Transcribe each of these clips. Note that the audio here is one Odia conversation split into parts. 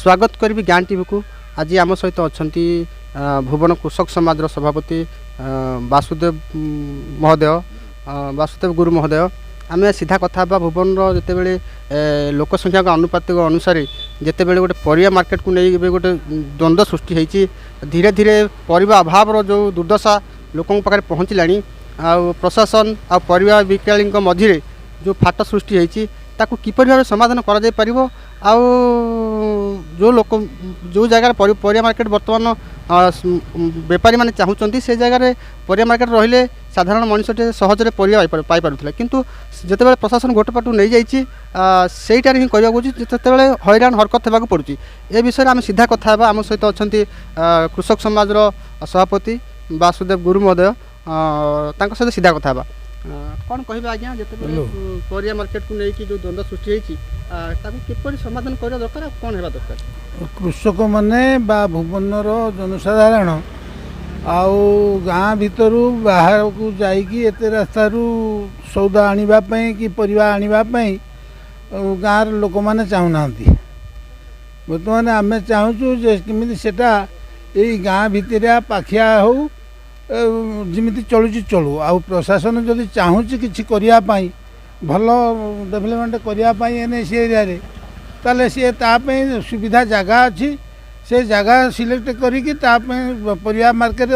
ସ୍ୱାଗତ କରିବି ଗାଁ ଟିଭିକୁ। ଆଜି ଆମ ସହିତ ଅଛନ୍ତି ଭୁବନ କୃଷକ ସମାଜର ସଭାପତି ବାସୁଦେବ ମହୋଦୟ, ବାସୁଦେବ ଗୁରୁ ମହୋଦୟ। ଆମେ ସିଧା କଥା ହେବା। ଭୁବନର ଯେତେବେଳେ ଲୋକ ସଂଖ୍ୟାଙ୍କ ଆନୁପାତିକ ଅନୁସାରେ ଯେତେବେଳେ ଗୋଟେ ପରିବା ମାର୍କେଟକୁ ନେଇ ଏବେ ଗୋଟେ ଦ୍ୱନ୍ଦ୍ୱ ସୃଷ୍ଟି ହେଇଛି, ଧୀରେ ଧୀରେ ପରିବା ଅଭାବର ଯେଉଁ ଦୁର୍ଦ୍ଦଶା ଲୋକଙ୍କ ପାଖରେ ପହଞ୍ଚିଲାଣି, ଆଉ ପ୍ରଶାସନ ଆଉ ପରିବା ବିକାଳୀଙ୍କ ମଝିରେ ଯେଉଁ ଫାଟ ସୃଷ୍ଟି ହେଇଛି, ତାକୁ କିପରି ଭାବେ ସମାଧାନ କରାଯାଇପାରିବ, ଆଉ ଯେଉଁ ଲୋକ ଯେଉଁ ଜାଗାରେ ପରିବା ମାର୍କେଟ ବର୍ତ୍ତମାନ ବେପାରୀମାନେ ଚାହୁଁଛନ୍ତି, ସେ ଜାଗାରେ ପରିବା ମାର୍କେଟ ରହିଲେ ସାଧାରଣ ମଣିଷଟିଏ ସହଜରେ ପରିବା ପାଇପାରୁଥିଲା। କିନ୍ତୁ ଯେତେବେଳେ ପ୍ରଶାସନ ଗୋଟେ ପଟୁ ନେଇଯାଇଛି, ସେଇଟାରେ ହିଁ କହିବାକୁ ହେଉଛି ସେତେବେଳେ ହଇରାଣ ହରକତ ହେବାକୁ ପଡ଼ୁଛି। ଏ ବିଷୟରେ ଆମେ ସିଧା କଥା ହେବା। ଆମ ସହିତ ଅଛନ୍ତି କୃଷକ ସମାଜର ସଭାପତି ବାସୁଦେବ ଗୁରୁ ମହୋଦୟ। ତାଙ୍କ ସହିତ ସିଧା କଥା ହେବା। କ'ଣ କହିବେ ଆଜ୍ଞା, ଯେତେବେଳେ ପରିବା ମାର୍କେଟକୁ ନେଇକି ଯେଉଁ ଦ୍ୱନ୍ଦ୍ୱ ସୃଷ୍ଟି ହେଇଛି, ତାକୁ କିପରି ସମାଧାନ କରିବା ଦରକାର ଆଉ କ'ଣ ହେବା ଦରକାର? କୃଷକମାନେ ବା ଭୁବନର ଜନସାଧାରଣ ଆଉ ଗାଁ ଭିତରୁ ବାହାରକୁ ଯାଇକି ଏତେ ରାସ୍ତାରୁ ସଉଦା ଆଣିବା ପାଇଁ କି ପରିବା ଆଣିବା ପାଇଁ ଗାଁର ଲୋକମାନେ ଚାହୁଁନାହାନ୍ତି। ବର୍ତ୍ତମାନ ଆମେ ଚାହୁଁଛୁ ଯେ କେମିତି ସେଟା ଏଇ ଗାଁ ଭିତରିଆ ପାଖିଆ ହେଉ, ଯେମିତି ଚଳୁଛି ଚଳୁ। ଆଉ ପ୍ରଶାସନ ଯଦି ଚାହୁଁଛି କିଛି କରିବା ପାଇଁ, ଭଲ ଡେଭଲପମେଣ୍ଟ କରିବା ପାଇଁ ଏନ୍ ଏ ସି ଏରିଆରେ, ତାହେଲେ ସିଏ ତା ପାଇଁ ସୁବିଧା ଜାଗା ଅଛି, ସେ ଜାଗା ସିଲେକ୍ଟ କରିକି ତା ପାଇଁ ପରିବା ମାର୍କେଟ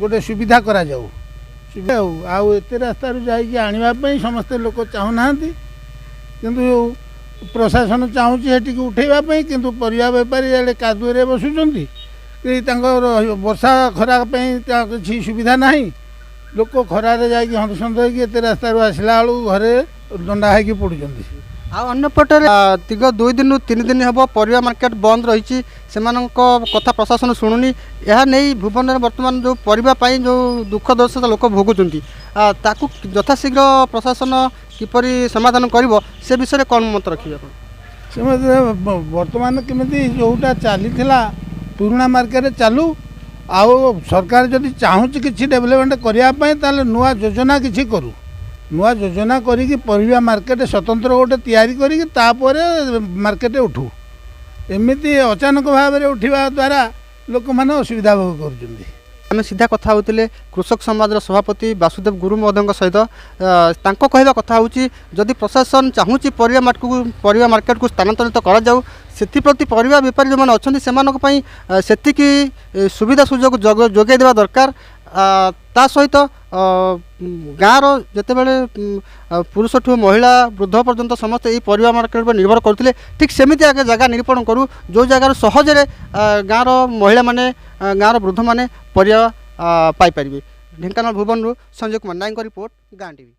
ଗୋଟେ ସୁବିଧା କରାଯାଉ, ସୁବିଧା ହେଉ। ଆଉ ଏତେ ରାସ୍ତାରୁ ଯାଇକି ଆଣିବା ପାଇଁ ସମସ୍ତେ ଲୋକ ଚାହୁଁନାହାନ୍ତି। କିନ୍ତୁ ପ୍ରଶାସନ ଚାହୁଁଛି ସେଠିକି ଉଠେଇବା ପାଇଁ, କିନ୍ତୁ ପରିବା ବେପାରୀ ଇଆଡ଼େ କାଦୁଅରେ ବସୁଛନ୍ତି କି ତାଙ୍କର ବର୍ଷା ଖରା ପାଇଁ ତା କିଛି ସୁବିଧା ନାହିଁ। ଲୋକ ଖରାରେ ଯାଇକି ହନ୍ତସନ୍ତ ହେଇକି ଏତେ ରାସ୍ତାରୁ ଆସିଲା ବେଳକୁ ଘରେ ଦଣ୍ଡା ହେଇକି ପଡ଼ୁଛନ୍ତି। ଆଉ ଅନ୍ୟପଟରେ ଦୀର୍ଘ 2 ଦିନରୁ 3 ଦିନ ହେବ ପରିବା ମାର୍କେଟ ବନ୍ଦ ରହିଛି। ସେମାନଙ୍କ କଥା ପ୍ରଶାସନ ଶୁଣୁନି। ଏହା ନେଇ ଭୁବନରେ ବର୍ତ୍ତମାନ ଯେଉଁ ପରିବା ପାଇଁ ଯେଉଁ ଦୁଃଖ ଦୁର୍ଦ୍ଦଶା ଲୋକ ଭୋଗୁଛନ୍ତି, ତାକୁ ଯଥାଶୀଘ୍ର ପ୍ରଶାସନ କିପରି ସମାଧାନ କରିବ, ସେ ବିଷୟରେ କ'ଣ ମତ ରଖିବେ ଆପଣ? ସେମାନେ ବର୍ତ୍ତମାନ କେମିତି ଯେଉଁଟା ଚାଲିଥିଲା ପୁରୁଣା ମାର୍କେଟ ଚାଲୁ। ଆଉ ସରକାର ଯଦି ଚାହୁଁଛି କିଛି ଡେଭଲପମେଣ୍ଟ କରିବା ପାଇଁ, ତାହେଲେ ନୂଆ ଯୋଜନା କିଛି କରୁ। ନୂଆ ଯୋଜନା କରିକି ପରିବା ମାର୍କେଟ ସ୍ୱତନ୍ତ୍ର ଗୋଟେ ତିଆରି କରିକି ତାପରେ ମାର୍କେଟ ଉଠୁ। ଏମିତି ଅଚାନକ ଭାବରେ ଉଠିବା ଦ୍ୱାରା ଲୋକମାନେ ଅସୁବିଧା ଭୋଗ କରୁଛନ୍ତି। ଆମେ ସିଧା କଥା ହେଉଥିଲେ କୃଷକ ସମାଜର ସଭାପତି ବାସୁଦେବ ଗୁରୁ ମହୋଦୟଙ୍କ ସହିତ। ତାଙ୍କ କହିବା କଥା ହେଉଛି, ଯଦି ପ୍ରଶାସନ ଚାହୁଁଛି ପରିବା ମାର୍କେଟକୁ ସ୍ଥାନାନ୍ତରିତ କରାଯାଉ, ସେଥିପ୍ରତି ପରିବା ବେପାରୀ ଯେଉଁମାନେ ଅଛନ୍ତି, ସେମାନଙ୍କ ପାଇଁ ସେତିକି ସୁବିଧା ସୁଯୋଗ ଯୋଗାଇ ଦେବା ଦରକାର। ତା ସହିତ ଗାଁର ଯେତେବେଳେ ପୁରୁଷଠୁ ମହିଳା, ବୃଦ୍ଧ ପର୍ଯ୍ୟନ୍ତ ସମସ୍ତେ ଏଇ ପରିବା ମାର୍କେଟ ଉପରେ ନିର୍ଭର କରୁଥିଲେ, ଠିକ୍ ସେମିତି ଆଗେ ଜାଗା ନିରୂପଣ କରୁ, ଯେଉଁ ଜାଗାରୁ ସହଜରେ ଗାଁର ମହିଳାମାନେ, ଗାଁର ବୃଦ୍ଧମାନେ ପରିବା ପାଇପାରିବେ। ଢେଙ୍କାନାଳ ଭୁବନରୁ ସଞ୍ଜୟ କୁମାର ନାୟକଙ୍କ ରିପୋର୍ଟ, ଗାଁ ଟିଭି।